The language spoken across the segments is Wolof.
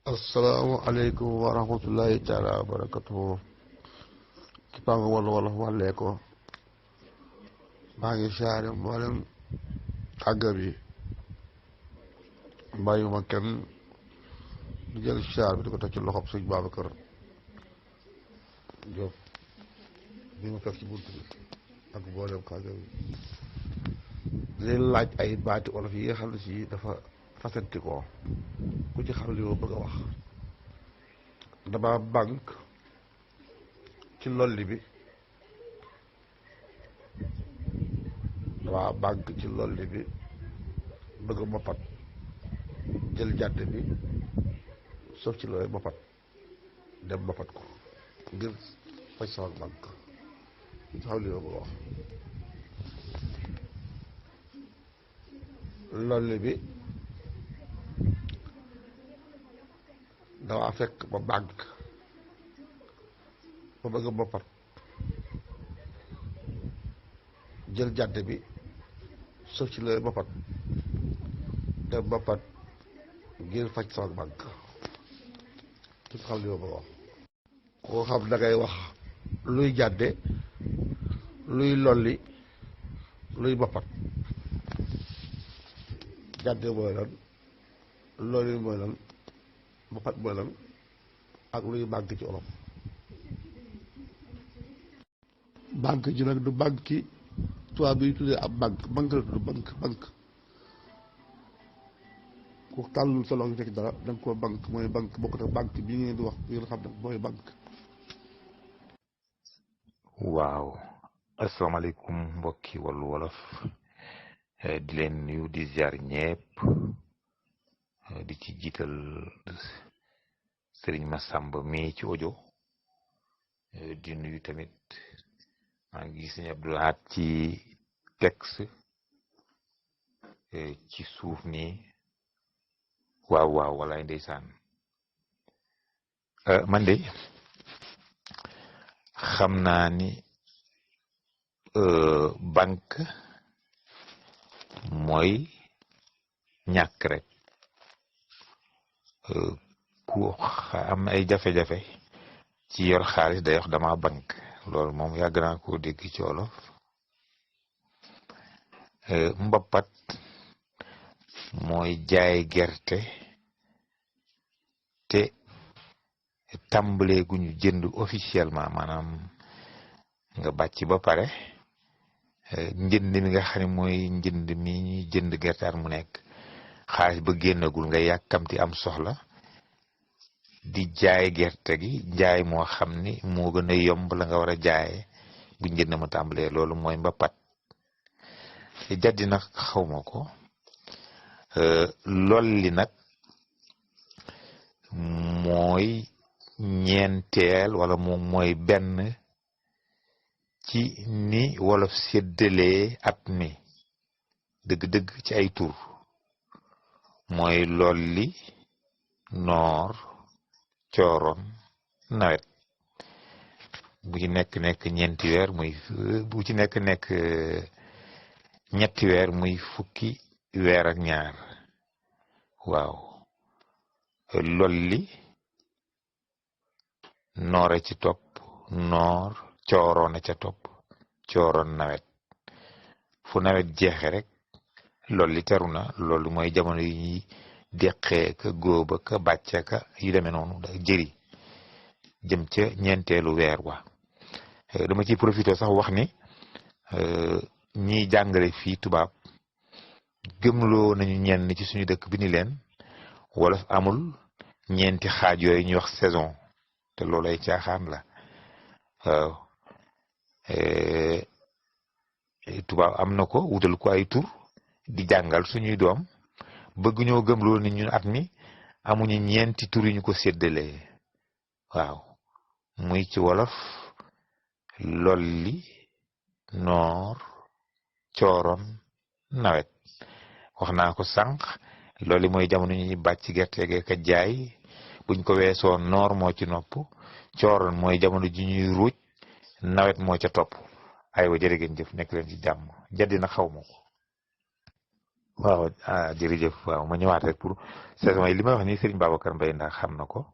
asalaamaaleykum wa rahmatullahi taala wa barakatuhu ci panga wala wàllee ko maa ngi siyaare mboolem àggab yi bàyyiwuma kenn di jël siyaar bi di ko teg ci loxob sëñ Babacar Diop bi ma fekk ci bunt bi ak mboolem àggab yi di leen laaj ay baati olof yi nga xam ne si dafa fasanti ko ku ci xam li ma bëgg a wax dama banque ci lolli bi bëgg a moppat jël jàdd bi sof ci looy moppat dem moppat ko ngir faj sama banque ku ci xam li ma bëgg a wax lolli bi dawaa fekk ba banque ba bëgg a moppat jël jàdd bi sof ci looy moppat dem moppat ngir faj sama banque ki xam li ma bëgg a wax koo xam da ngay wax luy jàdde luy lolli luy moppat jàdde mooy lan lolli mooy lan moppat mooy lan ak luy banque ci olof banque ji nag du banque tubaab bi tuddee ab banque la tudd banque ku tàllul sa loxo fekk dara da nga koo banque mooy banque bokkut ak banque bii ngeen di wax bi nga xam ne mooy banque. waaw asalaamaaleykum mbokki Wàllu Wolof di leen nuyu di ziar ñépp di ci jiital Sëriñ Massamba mi ci audio di nuyu tamit maa ngi gis Sëriñ Abdou Lahad ci texte ci suuf nii waaw walaay ndeysaan man de xam naa ni banque mooy ñàkk rek ku am ay jafe-jafe ci yor xaalis day wax dama banque loolu moom yàgg naa ko dégg ci wolof mbappat mooy jaay gerte te tàmbalee gu ñu jënd officiellement maanaam nga bàcc ba pare njënd mi nga xam ne mooy njënd mi ñuy jënd gerte at mu nekk xaalis ba génnagul nga yàkkamti am soxla di jaay gerte gi jaay moo xam ni moo gën a yomb la nga war a jaaye bu njënd ma tàmbalee loolu mooy mbappat jaddi nag xawma ko lolli nag mooy ñeenteel wala moom mooy benn ci ni wolof séddalee at mi dëgg-dëgg ci ay tur mooy lolli noor cooroon nawet bu ci nekk ñeenti weer muy bu ci nekk ñetti weer muy fukki weer ak ñaar waaw lolli noore ci topp noor cooroona ca topp cooroon nawet fu nawet jeexe rek lolli teru na loolu mooy jamono yi ñuy deqee ka góoba ka bàcce ka yu demee noonu da jëri jëm ca ñeenteelu weer wa dama ciy profité sax wax ni ñiy jàngale fii tubaab gëmloo nañu ñenn ci suñu dëkk bi ni leen wolof amul ñeenti xaaj yooyu ñuy wax saison te loolu ay caaxaan la waaw tubaab am na ko wutal ko ay tur di jàngal suñuy doom bëgg ñoo gëmloo ni ñun at mi amuñu ñeenti tur yu ñu ko séddalee waaw muy ci wolof lolli noor cooroon nawet wax naa ko sànq loolu mooy jamono ñuy bàcc gerte gi ka jaay buñ ko weesoo noor moo ci nopp cooroon mooy jamono ji ñuy ruuj nawet moo ca topp aywa jërë ngeen jëf nekk leen ci jàmm jaddi na xaw ma ko waaw jërëjëf. waaw ma ñëwaat rek pour saison yi li may wax nii Serigne Babacar Mbaye ndax xam na ko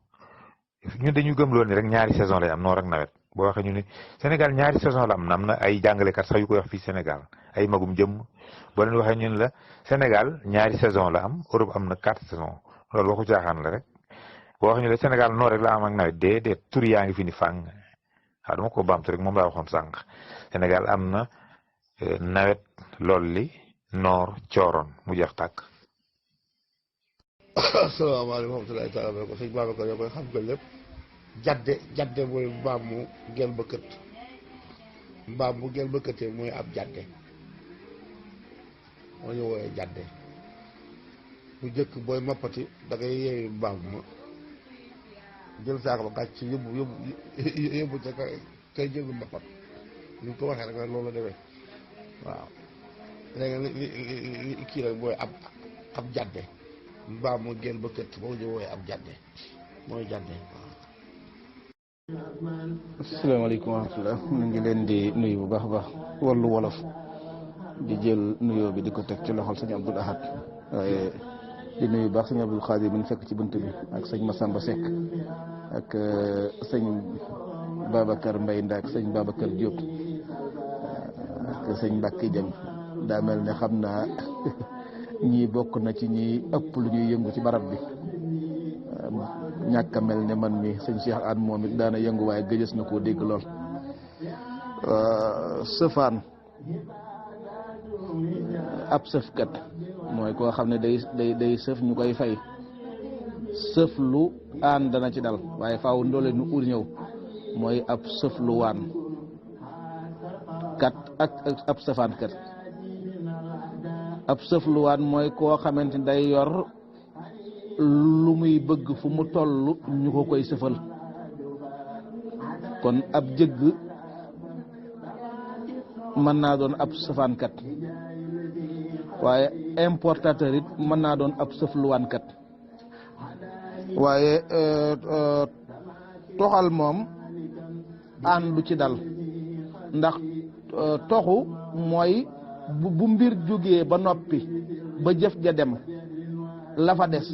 ñun dañu gëm loolu ni rek ñaari saison lay am noor ak nawet boo waxee ñu ne Sénégal ñaari saison la am na ay jàngalekat sax yu koy wax fii Sénégal ay magum jëm boo leen waxee ñun la Sénégal ñaari saison la am Europe am na 4 saison loolu waxu caaxaan la rek boo waxee ñu la Sénégal noor rek la am ak nawet déedéet tur yaa ngi fi ni fàng waaw dama ko baamtu rek moom laa waxoon sànq Sénégal am na nawet lolli noor cooroon mu jeex tàkk. asalaamaaleykum wa rahmatulahi taala baraka sëñ Babacar yoo koy xam nga lépp jadde mooy mbaam mu gel ba kët mbaam mu gel ba këtee mooy ab jadde moo ñu wooyee jadde bu jëkk booy mappati da ngay yeewi mbaam ma jël saako ba gàcc yóbbu ca kay jël mbappat ñu ko waxee rek loolu la demee waaw léegi kii rek mooy ab jadde mbaam mu gel ba kët moo ñu wooyee ab jadde mooy jadde waaw. asalaamaaleykum wa rahmatulah ñu ngi leen di nuyu bu baax a baax wàllu wolof di jël nuyoo bi di ko teg ci loxol sëñ Abdoul Ahad waaye di nuyu baax sëñ Abdoul Khadir mi ñu fekk ci bunt bi ak sëñ Massamba Seck ak sëñ Babacar Mbaye Ndak sëñ Babacar Diop ak sëñ Mbacke Dieng daa mel ne xam naa ñii bokk na ci ñi ëpp lu ñuy yëngu ci barab bi ñàkk a mel ne man mi sëñ Cheikh Anne moom it daana yëngu waaye gëjës na koo dégg lool sëfaan ab sëfkat mooy koo xam ne day sëf ñu koy fay sëf lu aan dana ci dal waaye faaw ndoole nu ur ñëw mooy ab sëf lu waan kat ak ab sëfaan kat ab sëf lu waan mooy koo xamante ni day yor lu muy bëgg fu mu toll ñu ko koy sëfal kon ab jëgg mën naa doon ab sëfaankat waaye importateur it mën naa doon ab sëfluwaankat waaye toxal moom àndu ci dal ndax toxu mooy bu mbir jógee ba noppi ba jëf ja dem la fa des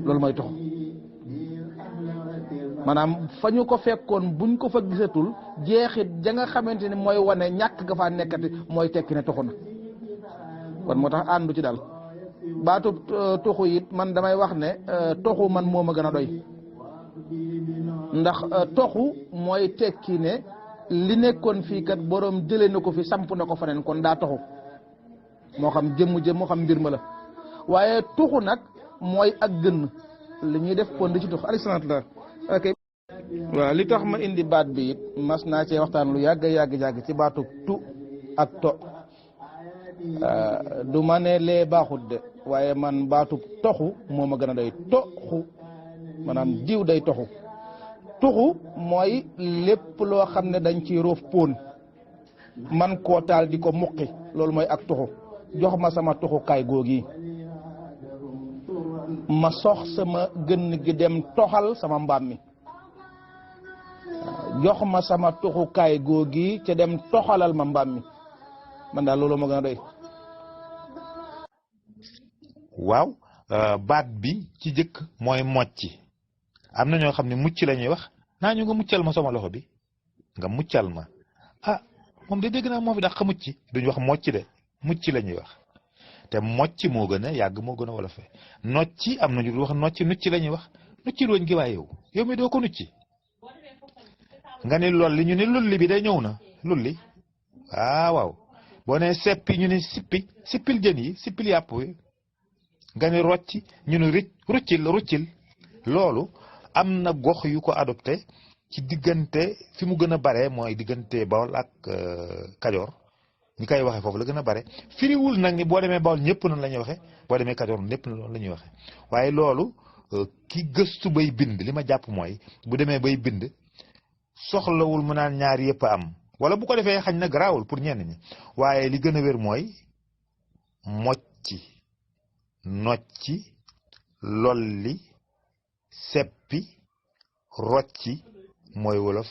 loolu mooy toxu maanaam fa ñu ko fekkoon buñ ko fa gisatul jeexit ja nga xamante ni mooy wane ñàkk ga faa nekkati mooy tekki ne toxu na kon moo tax àndu ci daal baatu toxu it man damay wax ne toxu man moo ma gën a doy ndax toxu mooy tekki ne li nekkoon fii kat borom jëlee na ko fi samp na ko faneen kon daa toxu moo xam jëmm moo xam mbir ma la waaye toxu nag mooy ak gën li ñuy def kon di ci toxu alhamdulilah. ok waaw li tax ma indi baat bi it mas naa cee waxtaan lu yàgg ci baatu tu ak to du ma ne lee baaxut de waaye man baatu toxu moo ma gën a doy toxu maanaam diw day toxu tuxu mooy lépp loo xam ne dañ ci roof póon man koo taal di ko muqi loolu mooy ak tuxu jox ma sama tuxukaay googi ma sox sama gën gi dem toxal sama mbaam mi jox ma sama tuxukaay googi ca dem toxalal ma mbaam mi man daal loolu ma gën a doy. waaw baat bi ci jëkk mooy mocci am na ñoo xam ne mucc la ñuy wax naa ñu nga muccal ma sama loxo bi nga muccal ma moom de dégg naa moo fi dàq mucc duñu wax mocc de mucc la ñuy wax te mocc moo gën a yàgg moo gën a wolofe nocci am na ñu wax nocci nucci la ñuy wax nucci looñ gi waaye yow mi doo ko nucci nga ne lolli ñu ne lulli bi day ñëw na lulli waaw boo ne seppi ñu ne sippil jën yi sippil yàpp wi nga ne rocci ñu ne ruccil loolu am na gox yu ko adopté ci diggante fi mu gën a bare mooy diggante Bawol ak Kajoor ñi koy waxee foofu la gën a bare firiwul nag ni boo demee Bawol ñëpp noonu la ñuy waxee boo demee Kajoor ñëpp noonu la ñuy waxee waaye loolu ki gëstu bay bind li ma jàpp mooy bu demee bay bind soxlawul mu naan ñaar yëpp a am wala bu ko defee xañ na garaawul pour ñenn ñi waaye li gën a wér mooy mocci nocci lolli seppi rocci mooy wolof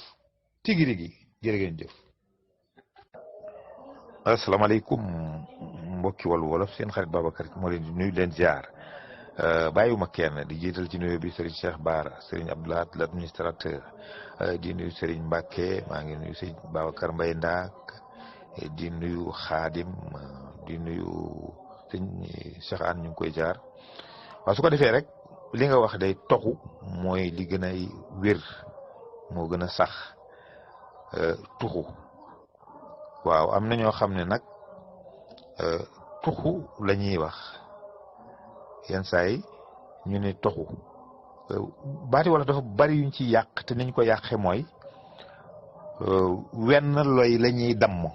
tigirigi jërë ngeen jëf. asalaamaaleykum mbokki Wallu Wolof seen xarit Babacar moo leen di nuyu leen ziar bàyyiwuma kenn di jiital ci nuyu bi Serigne Cheikh Bara Serigne Abdoulaye l'administrateur di nuyu Serigne Mbacke maa ngi nuyu Serigne Babacar Mbaye Ndaak di nuyu Xaadim di nuyu Serigne Cheikh Anne ñu ngi koy jaar waaw su ko defee rek li nga wax day toxu mooy li gën a wér moo gën a sax tuxu waaw am na ñoo xam ne nag tuxu la ñuy wax yenn saa yi ñu ne toxu baati wala dafa bari yuñ ci yàq te niñ ko yàqee mooy wenn loy la ñuy damm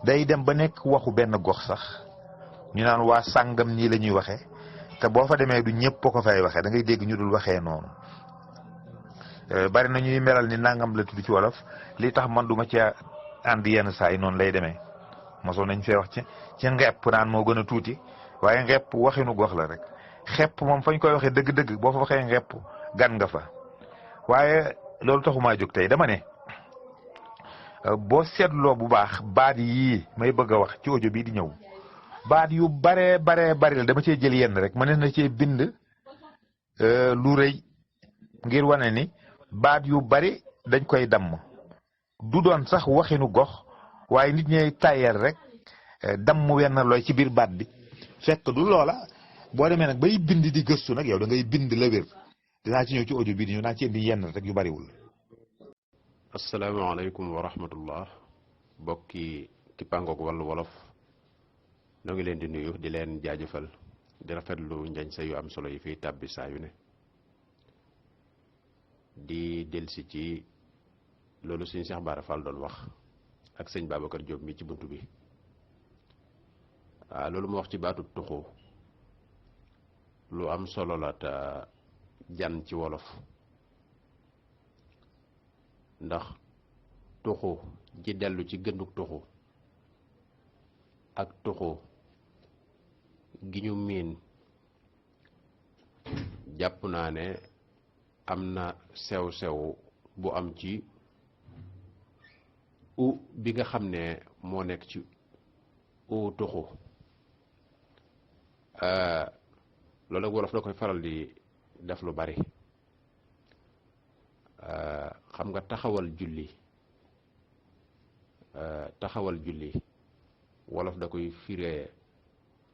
day dem ba nekk waxu benn gox sax ñu naan waa sàngam nii la ñuy waxee te boo fa demee du ñëpp ko fay waxee da ngay dégg ñu dul waxee noonu bari na ñuy melal ni nangam la tudd ci wolof li tax man duma ci ànd yenn saa yi noonu lay demee mosoon nañ fee wax ci ngepp naan moo gën a tuuti waaye ngepp waxinu gox la rek xepp moom fañ koy waxee dëgg-dëgg boo fa waxee ngepp gan nga fa waaye loolu taxumaa jóg tey dama ne boo seetloo bu baax baat yii may bëgg a wax ci audio bii di ñëw baat yu baree bari la dama cee jël yenn rek ma ne na cee bind lu rëy ngir wane ni baat yu bari dañ koy damm du doon sax waxinu gox waaye nit ñay tayel rek damm wenn looy ci biir baat bi fekk du loola boo demee nag bay bind di gëstu nag yow da ngay bind la wér dinaa ci ñëw ci audio bii di ñëw naa ci indi yenn rek yu bariwul. asalaamaaleykum wa rahmatullah bokki kippaangoog Wallu Wolof noo ngi leen di nuyu di leen jaajëfal di rafetlu njañ sa yu am solo yi fii tàbbi saa yu ne di delsi ci loolu sëñ Cheikh Bara Fall doon wax ak sëñ Babacar Diop mi ci bunt bi waaw loolu mu wax ci baatu tuxu lu am solo la te jan ci wolof ndax tuxu ji dellu ci gënduk tuxu ak tuxu gi ñu miin jàpp naa ne am na sew-sew bu am ci bi nga xam ne moo nekk ci tuxu loolu ak wolof da koy faral di def lu bari xam nga taxawal julli wolof da koy firee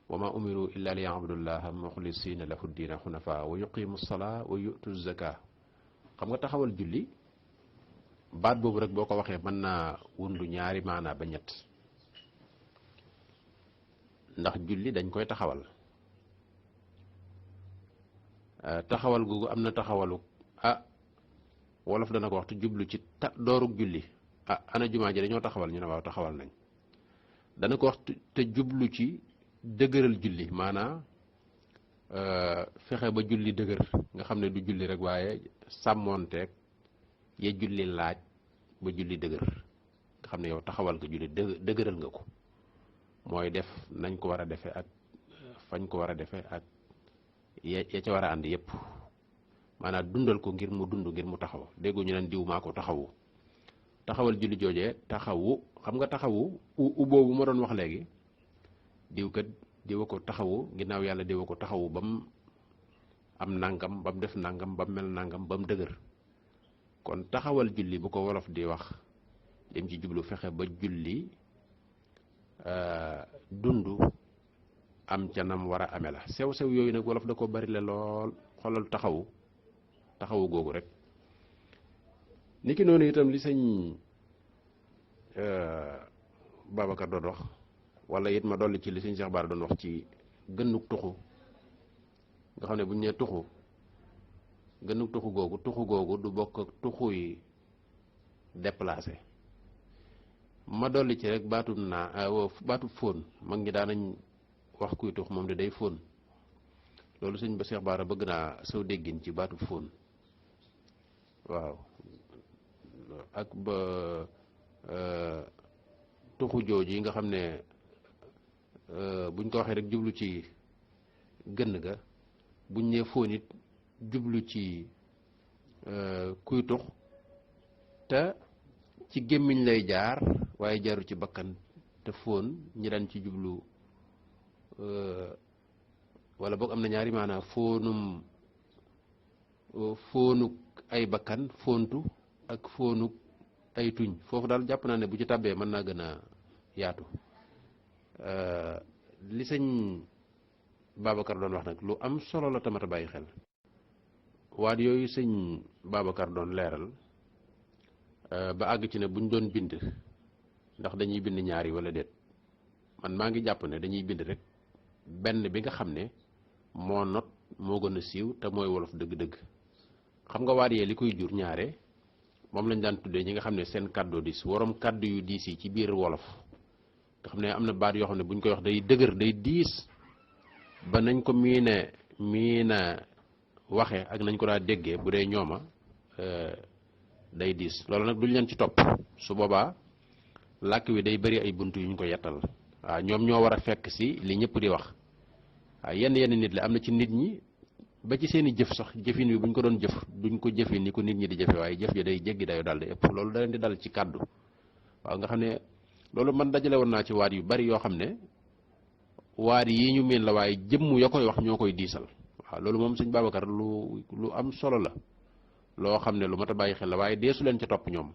wa ma umiru illa li ya'budullaha muxlisina lahu diina xunafa wa yuqimu salaa wa yu'tu zaka xam nga taxawal julli baat boobu rek boo ko waxee mën naa wundu ñaari maanaa ba ñett ndax julli dañ koy taxawal taxawal googu am na taxawalu wolof dana ko wax te jublu ci doorug julli ana jumaa ji dañoo taxawal ñu ne waaw taxawal nañ dana ko wax te jublu ci dëgëral julli maanaa fexe ba julli dëgër nga xam ne du julli rek waaye sàmmoonteeg ya julli laaj ba julli dëgër nga xam ne yow taxawal nga julli dëgëral nga ko mooy def nañ ko war a defe ak fañ ko war a defe ak ya ca war a ànd yépp maanaam dundal ko ngir mu dund ngir mu taxaw déggu ñu leen diw maa ko taxawu taxawal julli joojee taxawu xam nga taxawu boobu ma doon wax léegi diw kat diwa ko taxawu ginnaaw yàlla diwa ko taxawu ba mu am nangam ba mu def nangam ba mu mel nangam ba mu dëgër kon taxawal julli bu ko wolof di wax dem ci jublu fexe ba julli dund am ca nam war a ame la sew-sew yooyu nag wolof da ko bari la lool xoolal taxawu googu rek niki noonu itam li sëñ Babacar doon wax wala it ma dolli ci li sëñ Cheikh Bara doon wax ci gënnuk tuxu nga xam ne bu ñu nee tuxu gënnuk tuxu googu du bokk ak tuxu yi déplacé ma dolli ci rek baatu fóon mag ñi daanañ wax kuy tux moom de day fóon loolu sëñ ba Cheikh Bara bëgg naa soo déggin ci baatu fóon waaw ak ba tuxu jooju yi nga xam ne buñ ko waxee rek jublu ci gënn ga buñ nee fóon it jublu ci kuy tux te ci gémmiñ lay jaar waaye jaru ci bakkan te fóon ñi daan ci jublu wala boog am na ñaari maanaam foonuk ay bakkan foontu ak foonuk ay tuñ foofu daal jàpp naa ne bu ci tàbbee mën naa gën a yaatu li sëñ Babacar doon wax nag lu am solo la tamata bàyyi xel waat yooyu sëñ Babacar doon leeral ba àgg ci ne buñ doon bind ndax dañuy bind ñaari wala déet man maa ngi jàpp ne dañuy bind rek benn bi nga xam ne moo not moo gën a siiw te mooy wolof dëgg-dëgg xam nga waat yee li koy jur ñaare moom lañ daan tuddee ñi nga xam ne seen kàddu diis waroom kàddu yu diis yi ci biir wolof nga xam ne am na baat yoo xam ne buñ koy wax day dëgër day diis ba nañ ko miina waxe ak nañ ko daa déggee bu dee ñooma day diis loolu nag duñ leen ci topp su boobaa làkk wi day bari ay bunt yu ñu ko yettal waaw ñoom ñoo war a fekk si li ñëpp di wax waaw yenn nit la am na ci nit ñi ba ci seen i jëf sax jëfin wi buñ ko doon jëf duñ ko jëfin ni ko nit ñi di jëfe waaye jëf ja day jéggi dayo daal di ëpp loolu da leen di dal ci kàddu waaw nga xam ne loolu man dajale woon naa ci waat yu bari yoo xam ne waat yi ñu miin la waaye jëmm ya koy wax ñoo koy diisal waaw loolu moom sëñ Babacar lu am solo la loo xam ne lu mat a bàyyi xel la waaye deesu leen ca topp ñoom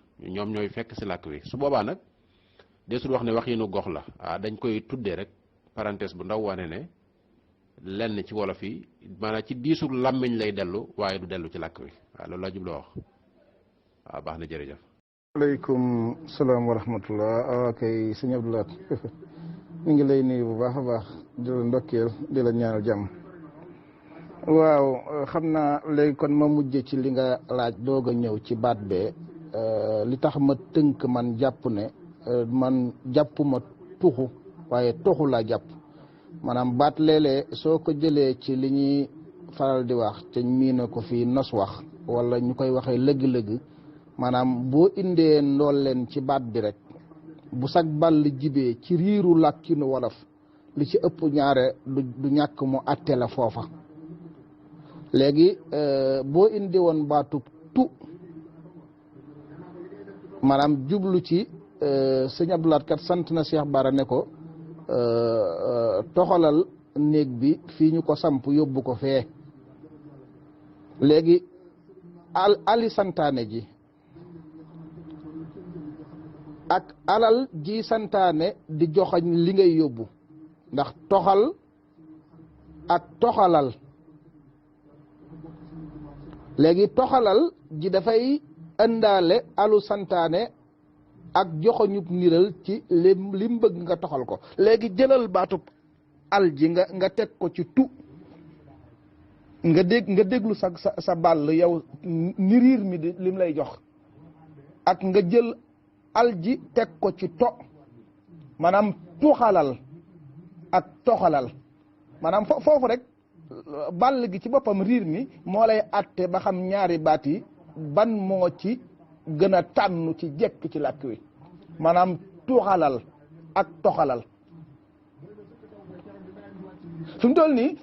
ñooy fekk si làkk wi su boobaa nag deesul wax ne wax yi nu gox la waaw dañ koy tuddee rek parenthèse bu ndaw wane ne lenn ci wolof yi maanaam ci diisu làmmiñ lay dellu waaye du dellu ci làkk wi waaw loolu laa jubloo wax waaw baax na jërëjëf. aleykum salaam wa rahmatullah kay sëñ Abdoulaye ñu ngi lay nuyu bu baax a baax di la ndokkeel di la ñaanal jàmm waaw xam naa léegi kon ma mujje ci li nga laaj doog a ñëw ci baat bee li tax ma tënk man jàpp ne man jàppuma tuxu waaye toxu laa jàpp maanaam baat léeg-léeg soo ko jëlee ci li ñuy faral di wax te miina ko fii nos wax wala ñu koy waxee lëgg-lëgg maanaam boo indee ndool leen ci baat bi rek bu sag ball jibee ci riiru làkkinu wolof li ci ëpp ñaare du ñàkk mu atte la foofa léegi boo indi woon baatub tu maanaam jublu ci sëñ Abdoulaye kat sant na Cheikh Bara ne ko toxalal néeg bi fii ñu ko samp yóbbu ko fee léegi ali santaane ji ak alal ji santaane di joxañ li ngay yóbbu ndax toxal ak toxalal léegi toxalal ji dafay ëndaale alu santaane ak joxoñub niral ci lim bëgg nga toxal ko léegi jëlal baatub al ji nga teg ko ci tu nga déglu sa bàll yow ni riir mi di lim lay jox ak nga jël al ji teg ko ci to maanaam tuxalal ak toxalal maanaam foofu rek bàll gi ci boppam riir mi moo lay atte ba xam ñaari baat yi ban moo ci gën a tànnu ci jekk ci làkk wi maanaam tuxalal ak toxalal fi mu toll nii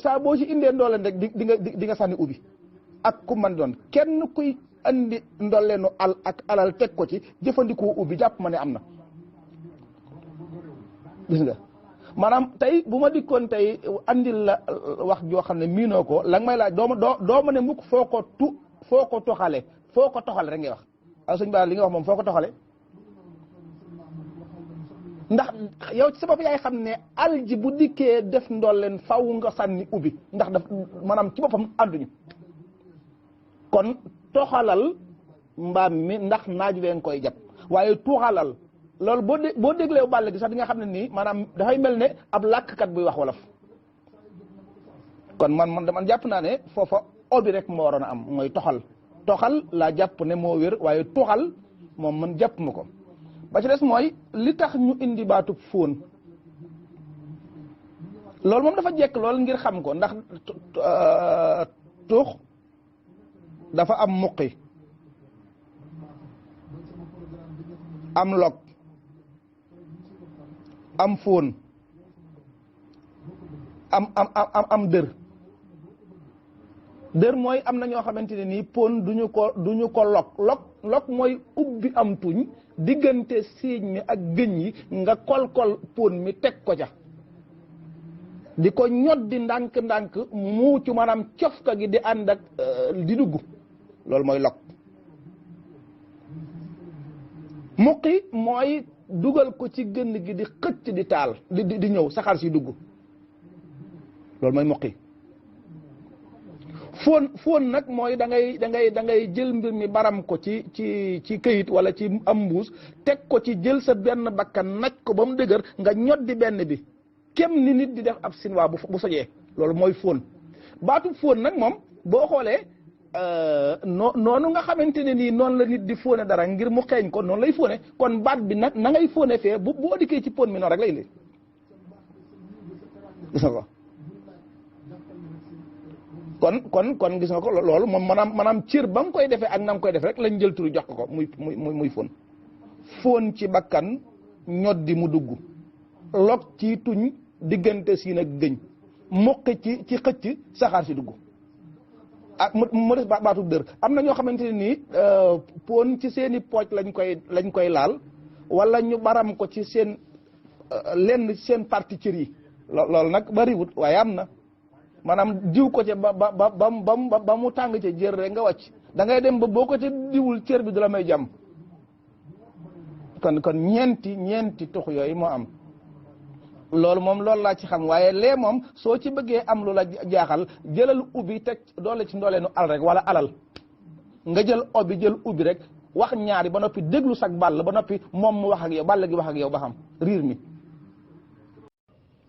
saa boo ci indee ndooleen rek di nga sànni ubbi ak ku man doon kenn kuy andi ndolleenu al ak alal teg ko ci jëfandikoo ubbi jàpp ma ne am na gis nga maanaam tey bu ma dikkoon tey andil la wax joo xam ne miinoo ko la nga may laaj doo ma ne mukk foo ko toxale foo ko toxale rek ngay wax aw sëñ Ba li nga wax moom foo ko toxale ndax yow ci sa bopp yaay xam ne al ji bu dikkee def ndolleen faw nga sànni ubbi ndax daf maanaam ci boppam ànduñu kon toxalal mbaam mi ndax naaj leen koy jàpp waaye tuxalal loolu boo déglee bàll gi sax di nga xam ne nii maanaam dafay mel ne ab làkkat buy wax wolof kon man jàpp naa ne foofa obi rek moo waroon a am mooy toxal laa jàpp ne moo wér waaye tuxal moom man jàpp ma ko ba ci des mooy li tax ñu indi baatub fóon loolu moom dafa jekk lool ngir xam ko ndax tuux dafa am muqi am log am fóon am dër mooy am na ñoo xamante ne nii pon duñu ko log mooy ubbi am tuñ diggante siiñ mi ak gëñ yi nga kol pon mi teg ko ca di ko ñoddi ndànk-ndànk muucu maanaam cofka gi di ànd ak di dugg loolu mooy lok muqi mooy dugal ko ci gënn gi di xëcc di taal di ñëw saxaar si dugg loolu mooy muqi fóon nag mooy da ngay jël mbir mi baram ko ci këyit wala ci am mbuus teg ko ci jël sa benn bakkan naj ko ba mu dëgër nga ñoddi benn bi kem ni nit di def ab sinwaa bu sojee loolu mooy fóon baatu fóon nag moom boo xoolee noonu nga xamante ne nii noonu la nit di fóone dara ngir mu xeeñ ko noonu lay fóone kon baat bi nag na ngay fóone fee boo dikkee ci fóon mi noonu rek lay indi gis nga ko kon gis nga ko loolu moom maanaam cër ba mu koy defee ak na mu koy def rek lañ jël turu jox ko muy fóon ci bakkan ñoddi mu dugg log ci tuñ diggante siin ak gëñ muqi ci xëcc saxaar si dugg ah mu des baatu dër am na ñoo xamante ne nii poon ci seeni pooj lañ koy laal wala ñu baram ko ci seen lenn seen parti cër yi loolu nag bariwut waaye am na maanaam diw ko ca ba mu tàng ca jër rek nga wàcc da ngay dem ba boo ko ca diwul cër bi du la may jàmm kon ñeenti tux yooyu moo am loolu moom loolu laa ci xam waaye lee moom soo ci bëggee am lu la jaaxal jëlal ubbi teg doole ci ndooleenu al rek wala alal nga jël obi jël ubbi rek wax ñaari ba noppi déglu sag bàll ba noppi moom mu wax ak yow bàll gi wax ak yow ba xam riir mi.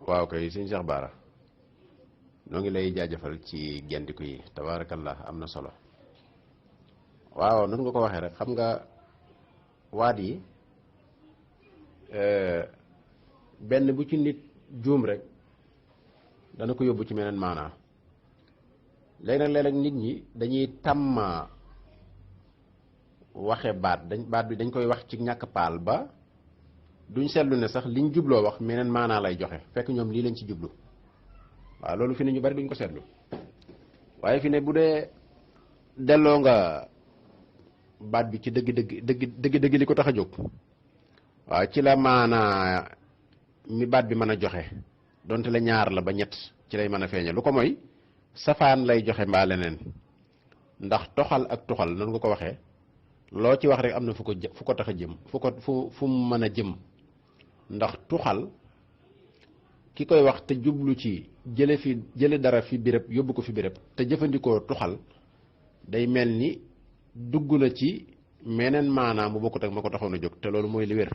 waaw kay sëñ Cheikh Bara noo ngi lay jaajëfal ci gendiku yi tabaarakallah am na solo waaw nan nga ko waxee rek xam nga waat yi benn bu ci nit juum rek dana ko yóbbu ci meneen maanaa léegi nag léeg-léeg nit ñi dañuy tàmma waxe baat bi dañ koy wax ci ñàkk paal ba duñ seetlu ne sax liñ jubloo wax meneen maanaa lay joxe fekk ñoom lii lañ ci jublu waaw loolu fi ne ñu bari duñ ko seetlu waaye fi ne bu dee delloo nga baat bi ci dëgg li ko tax a jóg waaw ci la maanaa mi baat bi mën a joxe donte la ñaar la ba ñett ci lay mën a feeñe lu ko mooy safaan lay joxe mbaa leneen ndax toxal ak tuxal nan nga ko waxee loo ci wax rek am na fu ko tax a jëm fu mu mën a jëm ndax tuxal ki koy wax te jublu ci jële dara fi béréb yóbbu ko fi béréb te jëfandikoo tuxal day mel ni dugg na ci meneen maanaam bu bokkut ak ma ko taxoon a jóg te loolu mooy li wér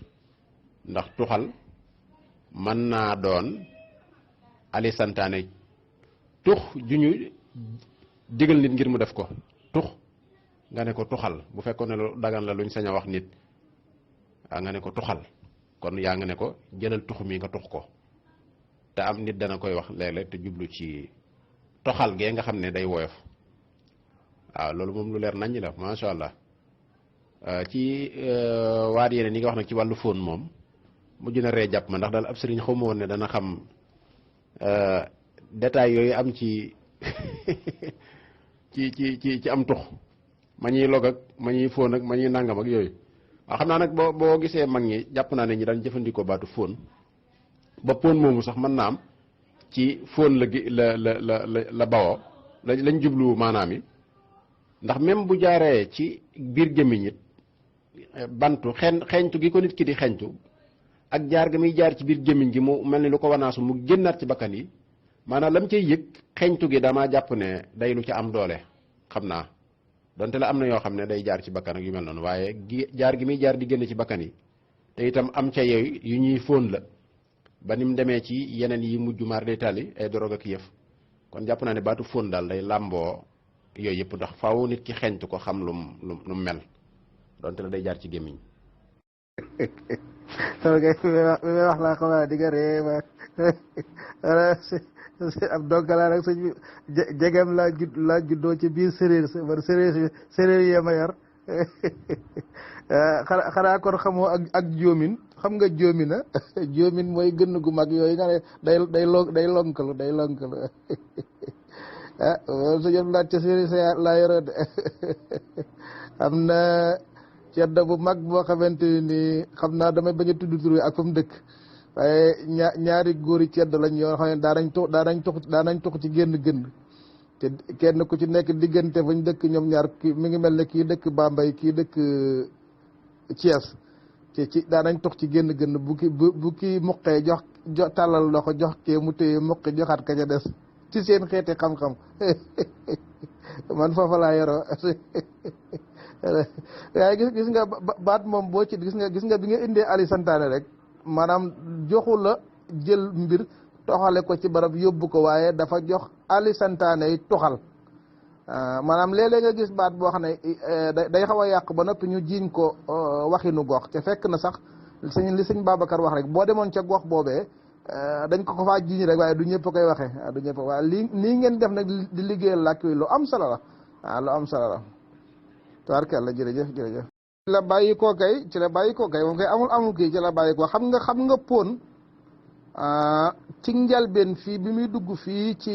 ndax tuxal mën naa doon ali santaane tux ju ñu digal nit ngir mu def ko tux nga ne ko tuxal bu fekkoon ne lu dagan la luñ sañ a wax nit nga ne ko tuxal kon yaa nga ne ko jëlal tux mi nga tux ko te am nit dana koy wax léeg-léeg te jublu ci toxal gee nga xam ne day woyof waaw loolu moom lu leer naññ la macha allah ci waat yeneen yi nga wax nag ci wàllu fóon moom mujj na ree jàpp ma ndax daal ab sëriñ xaw ma woon ne dana xam détails yooyu am ci ci am tux ma ñuy log ak ma ñuy fóon ak ma ñuy nàngam ak yooyu waaw xam naa nag boo gisee mag ñi jàpp naa ne ñi daan jëfandikoo baatu fóon ba fóon moomu sax mën naa am ci fóon la bawoo lañ jublu maanaam yi ndax même bu jaaree ci biir gémmiñ it bantu xeeñtu gi ko nit ki di xeeñtu ak jaar ga muy jaar ci biir gémmiñ gi mu mel ni lu ko wanaasu mu génnaat ci bakkan yi maanaam lam cay yëg xeeñtu gi damaa jàpp ne day lu ci am doole xam naa donte la am na yoo xam ne day jaar ci bakkan ak yu mel noonu waaye jaar gi muy jaar di génn ci bakkan yi te itam am ca yooyu yu ñuy fóon la ba ni mu demee ci yeneen yi mujj maar day tali ay dorog ak yëf kon jàpp naa ne baatu fóon daal day làmboo yooyu yëpp ndax faaw nit ki xeeñtu ko xam lu mel donte la day jaar ci gémmiñ ok wax laa xam naa di nga ree ab donkalaa rek sëñ bi jegem laa juddoo ci biir séréer sa man séréer yee ma yar xanaa kon xamoo ak jóomin xam nga jóomina jóomin mooy gën gu mag yooyu nga ne day lonkalu ah sëñ laaj ca séréer sa laa yoro de am na ceddo bu mag boo xamante ni xam naa damay bañ a tudd tur ak fa mu dëkk waaye ñaari góori cedd lañ yoo xam ne daa dañ tux ci génn gën te kenn ku ci nekk diggante fañ dëkk ñoom ñaar ki mi ngi mel ne kii dëkk Bambey kii dëkk Thiès ci daa dañ tux ci génn gën bu kii muqee jox tàllal loxo jox kee mu téye muqi joxaat ka ca des ci seen xeeti xam-xam man foofa laa yoroo waaye gis nga baat moom boo ci gis nga bi nga indee ali santaane rek maanaam joxu la jël mbir toxale ko ci barab yóbbu ko waaye dafa jox ali santaane yi toxal maanaam léeg-léeg nga gis baat boo xam ne day xaw a yàq ba noppi ñu jiiñ ko waxinu gox te fekk na sax li sëñ Babacar wax rek boo demoon ca gox boobee dañ ko faa jiiñ rek waaye du ñëpp koy waxee du ñëpp waaye lii ngeen def nag di liggéeyal làkk wi lu am solo la lu am solo la tabarkalla jërëjëf ci la bàyyi koo kay moom kay amul kii ci la bàyyi koo xam nga pon ci njalbeen fii bi muy dugg fii ci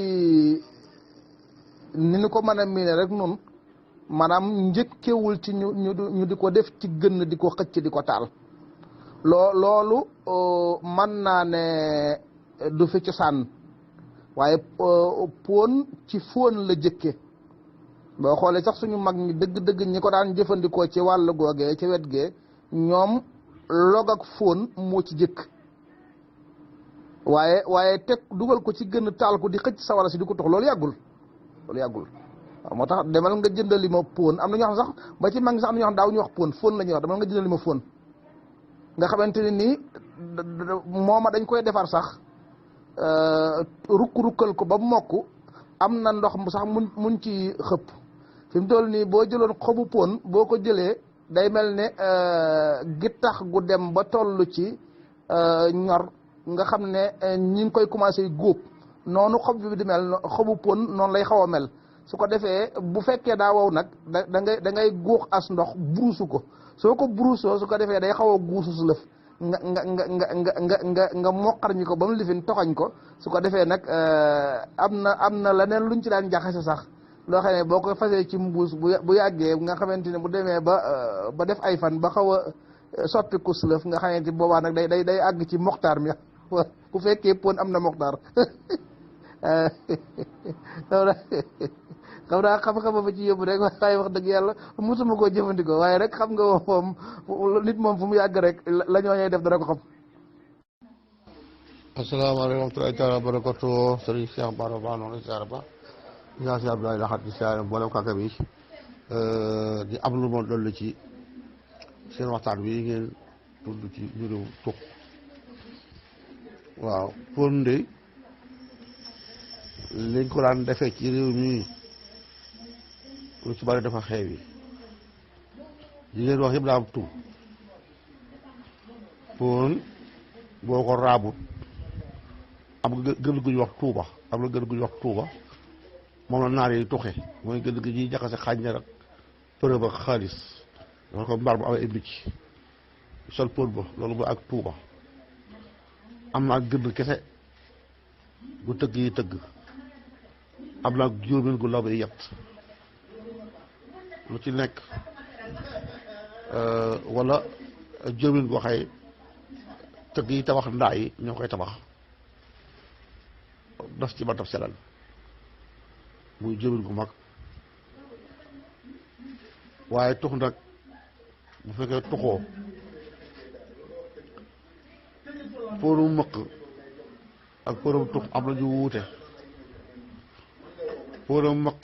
ni ñu ko mën a miine rek nun maanaam njëkkewul ci ñu di ko def ci gën di ko xëcc di ko taal loolu mën naa ne du fi cosaan waaye pon ci fóon la jëkke boo xoolee sax suñu mag ñi dëgg-dëgg ñi ko daan jëfandikoo ci wàllu googee ci wet gee ñoom log ak fóon moo ci jëkk waaye teg dugal ko ci gën taal ko di xëcc sawara si di ko tox loolu yàggul waaw moo tax demal nga jëndali ma pon am na ñoo xam sax ba ci mag ñi sax am na ñoo xam daaw ñu wax pon fóon la ñuy wax demal nga jëndali ma fóon nga xamante ne nii mooma dañ koy defar sax rukkal ko ba mokk am na ndox mu sax mun ci xëpp fi mu toll nii boo jëloon xobu pon boo ko jëlee day mel ne gittax gu dem ba toll ci ñor nga xam ne ñi ngi koy commencé góob noonu xob bi di mel xobu pon noonu lay xaw a mel su ko defee bu fekkee daa wow nag da ngay góox as ndox burusu ko soo ko burusoo su ko defee day xaw a guusu su lëf nga moqar ñi ko ba mu lifin toxañ ko su ko defee nag am na leneen luñ ci daan jaxase sax loo xam ne boo ko fasee ci mbuus bu yàggee nga xamante ne bu demee ba def ay fan ba xaw a soppi ku su lëf nga xamante boobaa nag day àgg ci moxtaar mi bu fekkee pon am na moxtaar xam naa xam-xama ba ci yóbbu rek waaye wax dëgg yàlla mosuma koo jëfandikoo waaye rek xam nga moom nit moom fu mu yàgg rek la ñooñee def dana ko xam. asalaamaaleykum wa rahmatulahi taala wa barakatu sëriñ Cheikh Bara Ba noonu siyaare ba ñaa si Abdoulaye Laxat di siyaare mboolem kàkka bi di am lu ma dolli ci seen waxtaan bi ngeen tudd ci mbirum tux waaw pon ndey liñ ko daan defee ci réew mi lu ci bari dafa xew yi ngeen wax yëpp daa am tur pon boo ko raabut am gën gu ñu wax tuuba am na gën gu ñu wax tuuba moom la naar yi tuxe mooy gën gi ñuy jaxase xàññar ak përëb ak xaalis dafa ko mbaar bu amee ay mbicc sol pon ba loolu mooy ak tuuba am na ak gën kese gu tëgg yi tëgg am na ak juróomeel gu law bi yett lu ci nekk wala juróomeel goo xëy tëgg yi tabax ndaa yi ñoo koy tabax daf ci bantab selal muy juróomeel gu mag waaye tux nag bu fekkee tuxoo póorum mëq ak póorum tux am na ñu wuute póorum mëq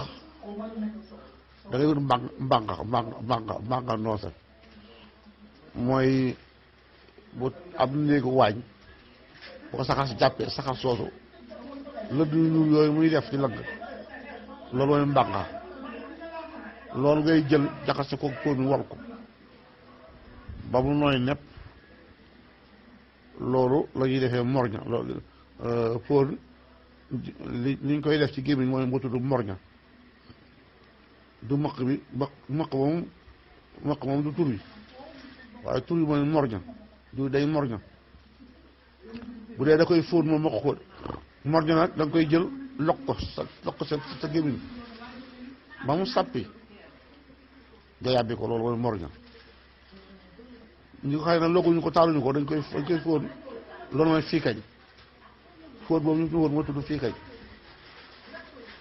da ngay wut mbànga noose mooy bu am néegu waañ bu ko saxar si jàppee saxar soosu lëdd yu yooyu muy def ci lëgg loolu mooy mbànga loolu ngay jël jaxase ko póor mi wal ko ba mu nooy nepp loolu la ñuy defee morña loolu póor li ñu koy def ci gémmiñ mooy moo tudd morña du maq bi maq moom du tur yi waaye tur yi mooy morña du day morña bu dee da koy fóon moom maq ko morña nag da nga koy jël lokk ko sa gémmiñ ba mu sàppi nga yàbbi ko loolu mooy morña ñu ko xëy na looguñu ko taaluñu ko dañ koy fóon loolu mooy fii kañ fóot boobu ñu fóot moo tudd fii kañ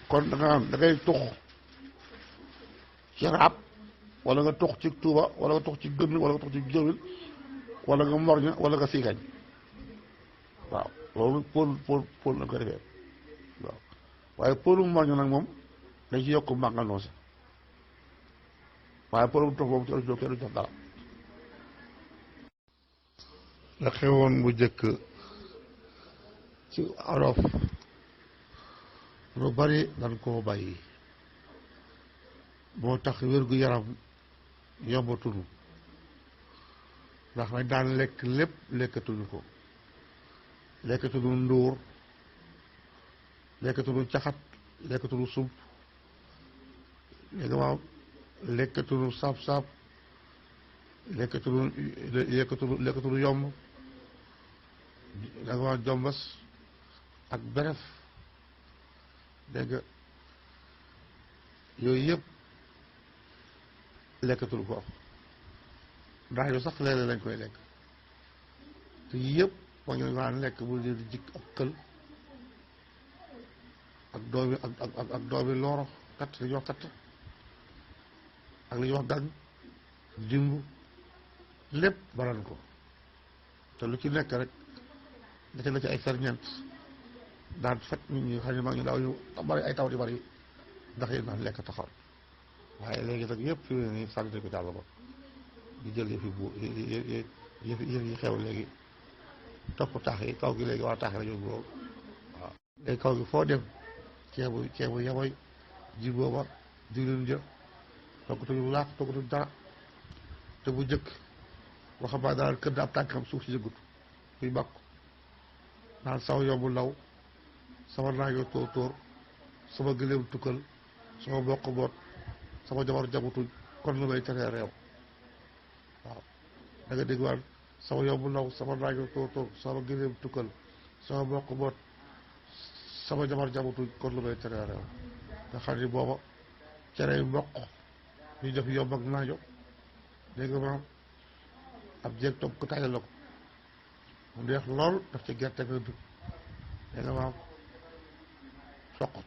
kon da nga am da ngay tux ci raab wala nga tux ci tuuba wala nga tux ci gën wala nga tux ci jëwil wala nga morña wala nga fii kañ waaw loolu pôl na ko defee waaw waaye pôlu morña nag moom dañ ci yokk màngal noonu waaye pôlu tux boobu ci olof kenn du jox dara la xewoon bu jëkk ci olof lu bari dañ koo bàyyi moo tax wér-gu-yaram yombatunu ndax nañ daan lekk lépp lekkatuñu ko lekkatuñu ndóor lekkatuñu caxat lekkatuñu sump léegi waaw lekkatuñu saab-saab lekkatuñu yomb da nga waaw jombas ak beref dégg nga yooyu yëpp lekkatul ko ndax yow sax léeg-léeg lañ koy lekk te yëpp moo ngi daan lekk bu dee di jikk ak kël ak doomi ak doomi looro kat li ñuy wax kat ak li ñuy wax gàgg dimb lépp baran ko te lu ci nekk rek da la ci ay ferñeent daan fekk nit ñi xam ne mag ñu daaw ñu bari ay taw di bari ndax yéen daan lekk taxaw waaye léegi nag yëpp fi mu ne nii sànni ko jàll ko di jël yëf yi xew léegi topp taax yi kaw gi léegi waa taax la ñu boobu waaw léegi kaw gi foo dem ceebu yaboy ji booba diwlin jë toggatuñu laak toggatuñu dara te bu jëkk waxambaane daal kër da ab tànkam suuf si yëgut kuy bàkku naan saw yombu law sama naajoo tóor tóor sama gëléem tukkal sama bokk boot sama jabar jabutuñ kon lu may teree réew waaw da nga dégg waan sama yombu law sama naajoo tóor tóor sama gëléem tukkal sama bokk boot sama jabar jabutuñ kon lu may teree réew nga xam ni booba cere mboq ñu def yomb ak naajo dégg nga maam ab jéeg togg ko taajal la ko mu neex lool daf ci gerte nga dugg dégg nga maam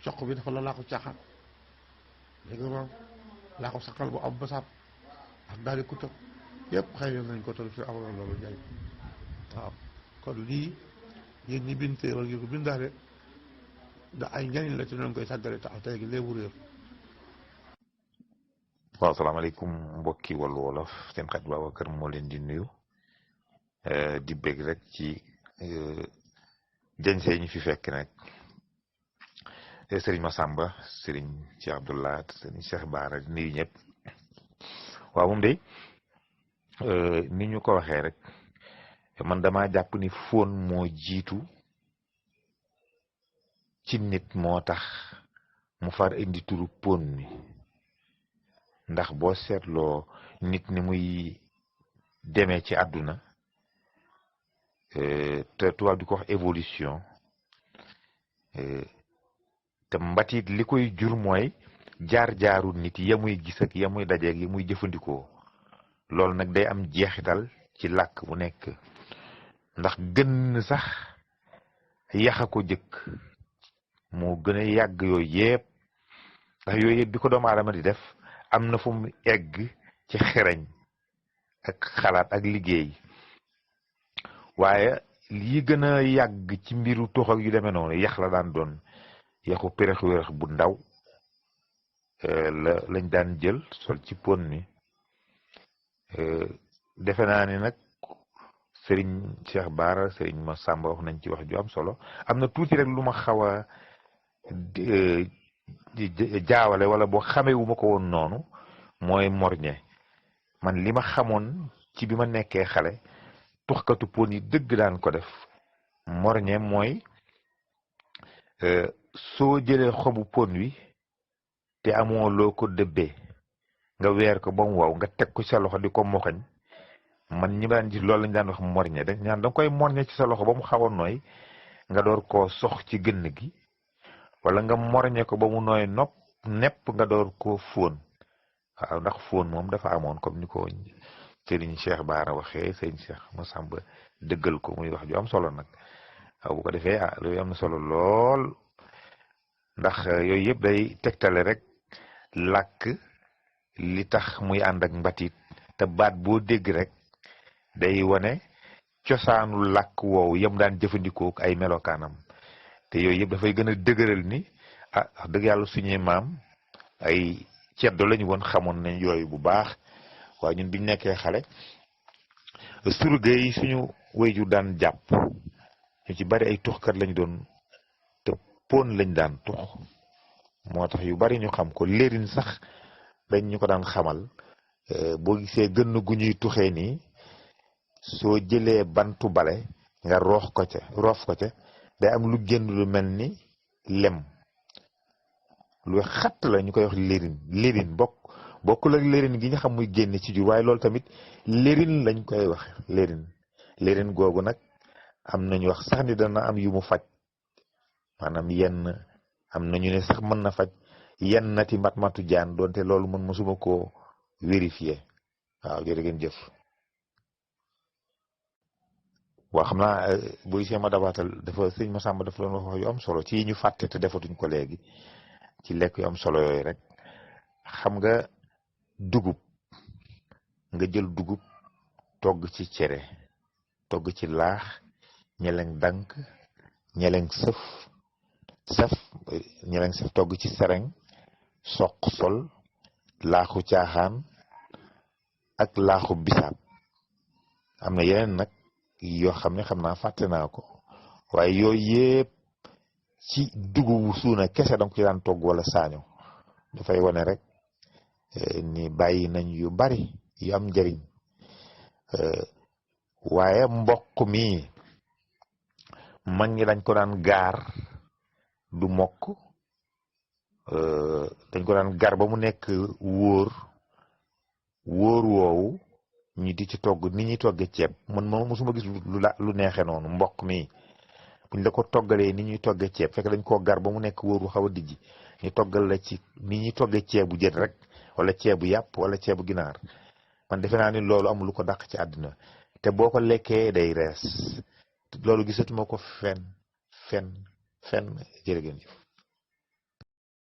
soq bi dafa la laa ko caaxaan dégg nga maam laa ko saqal bu am basaab ak daal di kuta yëpp xëy nañ ko te fi amoon loolu njëriñ waaw kon lii yéen ñi bind téere wala ngeen ko bindaale da ay njëriñ la ci noonu koy sàggale tax tey gi léebu réer. waaw salaamaaleykum mbokki Wallu Wolof seen xarit Babacar moo leen di nuyu di bëgg rek ci jëñsee ñu fi fekk nag sëriñ Massamba sëriñ Cheikh Abdoulaye sëriñ Cheikh Bara di nuyu ñëpp waaw moom day ni ñu ko waxee rek man dama jàpp ni fóon moo jiitu ci nit moo tax mu far indi turu pon mi ndax boo seetloo nit ni muy demee ci àdduna te tubaab di ko wax évolution te mbatit li koy jur mooy jaar-jaaru nit ya muy gis ak ya muy dajeeg ya muy jëfandikoo loolu nag day am jeexital ci làkk bu nekk ndax gën sax yaxa ko jëkk moo gën a yàgg yooyu yëpp ndax yooyu yëpp bi ko doomu aadama di def am na fu mu egg ci xereñ ak xalaat ak liggéey waaye li gën a yàgg ci mbiru tox ak yu demee noonu yax la daan doon yaxu pérex wérex bu ndaw lañ daan jël sol ci pon mi defe naa ni nag sëriñ Cheikh Bara sëriñ Massamba wax nañ ci wax ju am solo am na tuuti rek lu ma xaw a jaawale wala boo xamewu ma ko woon noonu mooy morñe man li ma xamoon ci bi ma nekkee xale tuxkatu pon yi dëgg daan ko def morñe mooy soo jëlee xobu pon wi te amoo loo ko dëbbee nga weer ko ba mu waw nga teg ko ci sa loxo di ko moxañ man ñi daan gis loolu lañ daan wax morñe dañ ñaan da nga koy morñe ci sa loxo ba mu xaw a nooy nga door koo sox ci gënn gi wala nga morñe ko ba mu nooy nepp nga door koo fóon waaw ndax fóon moom dafa amoon comme ni ko sëriñ Cheikh Baara waxee sëriñ Cheikh Massamba dëggal ko muy wax ju am solo nag bu ko defee loolu am na solo lool ndax yooyu yëpp day tegtale rek làkk li tax muy ànd ak mbatit te baat boo dégg rek day wane cosaanu làkk woowu yam daan jëfandikoo ay melokaanam te yooyu yëpp dafay gën a dëgëral ni wax dëgg yàlla suñuy maam ay ceddo lañu woon xamoon nañ yooyu bu baax waaye ñun biñ nekkee xale surga yi suñu wayjur daan jàpp ñu ci bari ay tuxkat lañu doon te pon lañ daan tux moo tax yu bari ñu xam ko lérin sax dañ ñu ko daan xamal boo gisee gën gu ñuy tuxee nii soo jëlee bantu bale nga roof ko ca day am lu génn lu mel ni lem lu xatt la ñu koy wax lérin bokkul ak lérin gi ñu xam muy génne ci jur waaye loolu tamit lérin lañ koy wax lérin googu nag am nañu wax sax ni dana am yu mu faj maanaam am nañu ne sax mën na faj yenn nati matu jaan doonte loolu mën mësuma koo vérifier waaw jërë ngeen jëf waaw xam naa buy seema dabaatal sëñ Massamba dafa doon wax yu am solo ci ñu fàtte te defatuñ ko léegi ci lekk yu am solo yooyu rek xam nga dugub nga jël dugub togg ci cere togg ci laax ñeleng dank ñeleng sëf togg ci sereng soq sol laaxu caaxaan ak laaxu bisaab am na yeneen nag yoo xam ne xam naa fàtte naa ko waaye yooyu yëpp ci dugubu suuna kese danga ko ci daan togg wala saaño dafay wane rek ni bàyyi nañ yu bari yu am njëriñ waaye mboq mi mag ñi dañ ko daan gaar du mokk dañ ko daan gar ba mu nekk wóor woowu ñu di ci togg ni ñuy togge ceeb man ma mosuma gis lu neexe noonu mboq mi buñ la ko toggalee ni ñuy togge ceeb fekk dañ koo gar ba mu nekk wóor wu xaw a dijji ñu toggal la ci ni ñuy togge ceebu jën rek wala ceebu yàpp wala ceebu ginaar man defe naa ni loolu amul lu ko dàq ci àddina te boo ko lekkee day rees loolu gisatuma ko fenn jërë ngeen jëf